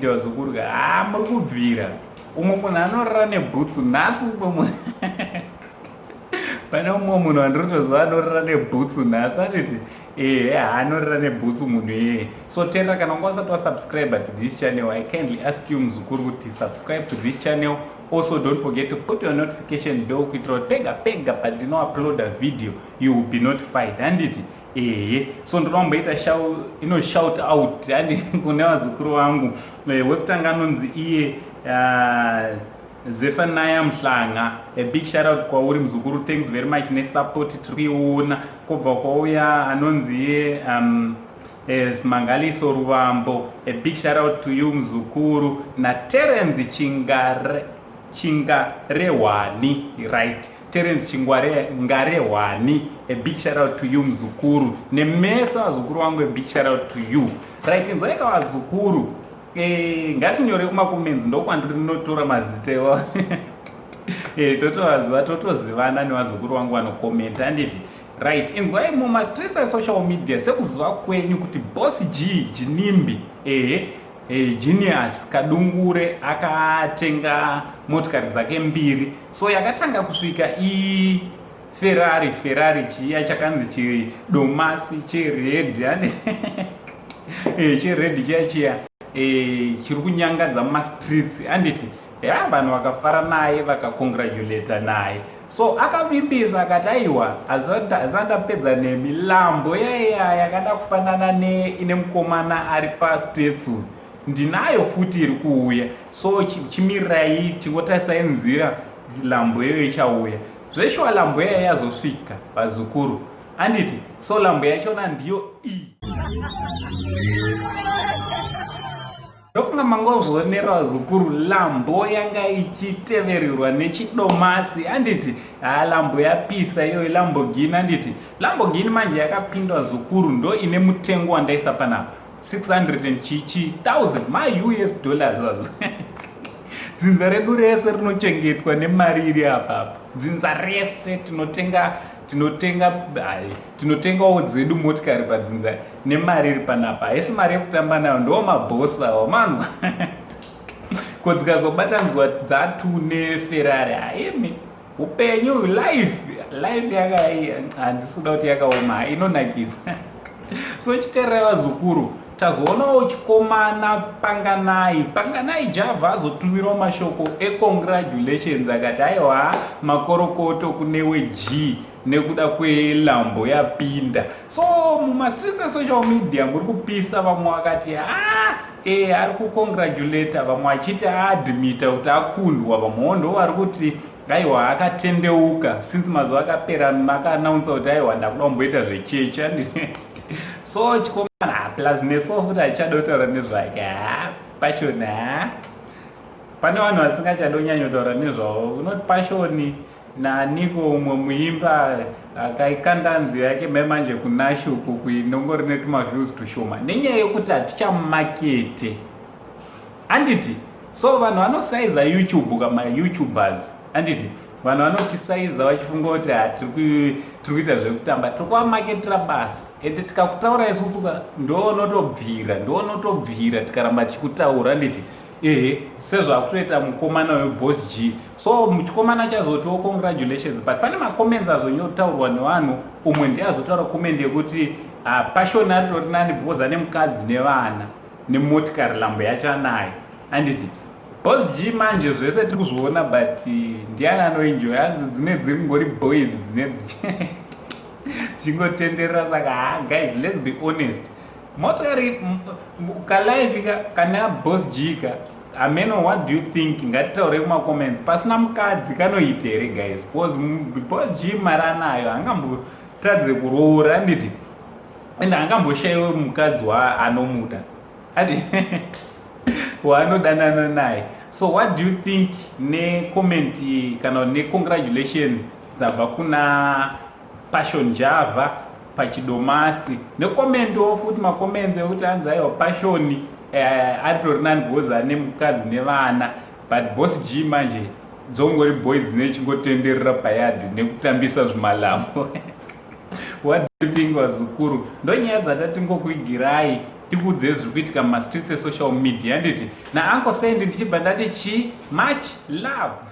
media, vazukuru ka, ha, muri kubvira. Umwe munhu anorara nebhutsu nhasi, umwe munhu, pane umwe munhu wandirotoziva anorara nebhutsu nhasi, anditi? Ehe, haanorara nebhutsu munhu iyeye. So teerera, kana unga usati wasubscribe to this channel, I kindly ask you, muzukuru, kuti subscribe to this channel. Also, don't forget to put your notification bell kuitira kuti pega pega pandinouploada video, you will be notified, handiti? Ehe. So ndoda kumboita ino shout out, handi, kune vazukuru vangu. Wekutanga anonzi iye Zefanaya Mhlanga. A big shout out kwauri, muzukuru. Thanks very much nesupport, tiri kuiona. Kwobva kwauya anonzi iye Simangaliso Ruvambo. A big shout out to you, muzukuru. NaTerence Chingarehwani, right, Terence Chingarehwani, a big shout out to you, muzukuru. Nemese vazukuru vangu, a big shout out to you. Right, inzwaika vazukuru, ngatinyore kumacomments, ndokwandinotora mazita iwa. Totovaziva, totozivana nevazukuru vangu vanokomenta, handiti? Right, inzwai, mumastreets esocial media, sekuziva kwenyu kuti Boss G Ginimbi, ehe, Genius Kadungure, akatenga motikari dzake mbiri. So yakatanga kusvika iFerrari, Ferrari chiya chakanzi chidomasi chered, chered chiya chiya, chiri kunyangadza mumastreets, handiti? Ya, vanhu vakafara naye, vakacongratulata naye. So akavimbisa akati, "Aiwa, hazati ndapedza nemi, Lambo yaiya yakada kufanana neine mukomana ari pastreets ndinayo futi iri kuuya. So chimirirai, tingotarisai nzira, Lambo iyoyo ichauya." Zveshuwa Lambo yaiya yazosvika, vazukuru, anditi? So Lambo yachona ndiyo iyi. Ndofunga mangozvionera, vazukuru, Lambo yanga ichitevererwa nechidomasi, anditi? Ha, Lambo yapisa iyoyo, Lamborghini, anditi? Lamborghini manje yakapindwa, zukuru, ndo ine mutengo wandaisa panapa, 600 and chichi thousand maUS dollars. Vazo dzinza redu rese rinochengetwa nemari iri apapa. Dzinza rese tinotenga, tinotenga, tinotengawo dzedu motikari padzinza nemari iri panapa. Haisi mari yekutamba nayo, ndo mabhosi awa, manzwa? Ko dzikazobatanidzwa dzatu neFerrari, haimi, upenyu, life, life yaka, handisi kuda kuti yakaoma, inonakidza. So chiteererai, vazukuru, tazoonawo chikomana Panganai, Panganai Java, azotumirawo mashoko econgratulations, akati, "Aiwa, makorokoto kunewe G nekuda kweLambo yapinda." So mumastreets esocial media muri kupisa. Vamwe vakati, "A e, ari kucongratulata," vamwe vachiti aadmita kuti akundwa, vamwewo ndo vari kuti, "Aiwa, akatendeuka since mazuva akapera makaannounsa kuti aiwa, ndakuda kumboita zvechechi." So chikomana plus neso futi hachada kutaura nezvake. Ha, Passion, ha, pane vanhu vasingachada kunyanyotaura nezvavo. Unoti Passion naaniko, umwe muimba akaikanda nziyo yake mai manje kunashuku kuinongori netumaviews tushoma nenyaya yekuti hatichamakete, handiti? So vanhu vanosaiza YouTube, kamayoutubers, handiti? Vanhu vanotisaiza vachifunga kuti hatiri kuita zvekutamba, tiri kuvamaketera basa. Ende tikakutaura isusu, ndounotobvira, ndounotobvira tikaramba tichikutaura, handiti? Ehe, sezvakutoita mukomana weBoss G. So muchikomana chazotiwo congratulations, but pane macomments azonyotaurwa nevanhu. Umwe ndiye azotaura comment yekuti Passion aritori nani because ane mukadzi nevana nemotikari, Lambo yacho anayo, handiti? Boss G manje zvese tiri kuzviona, but ndiani anoenjoy? Hanzi dzine dziri ngori boys dzine dzichingotenderera. Saka ha, guys, let's be honest, motikari kalife kana Boss G ka, ameno. What do you think? Ngatitaure kumacomments. Pasina mukadzi kanoita here, guys? Because Boss G mari anayo, hangambotadze kuroora, handiti? Ende hangamboshayiwe mukadzi waanomuda, andi waanodanana naye. So what do you think necomment kana necongratulation dzabva kuna Passion Java pachidomasi, necommentwo futi, macomments ekuti anzi, "Aiwa, Passion aritori nani because ane mukadzi nevana," but Boss G manje dzongori boys dzinechingotenderera payadhi nekutambisa zvimalambo? What do you think, vazukuru? Ndonyaya dzatatingokuigirai, tikuudzei zviri kuitika mumastreets esocial media, handiti? NaUncle Sandy ndichibva ndati chi much love.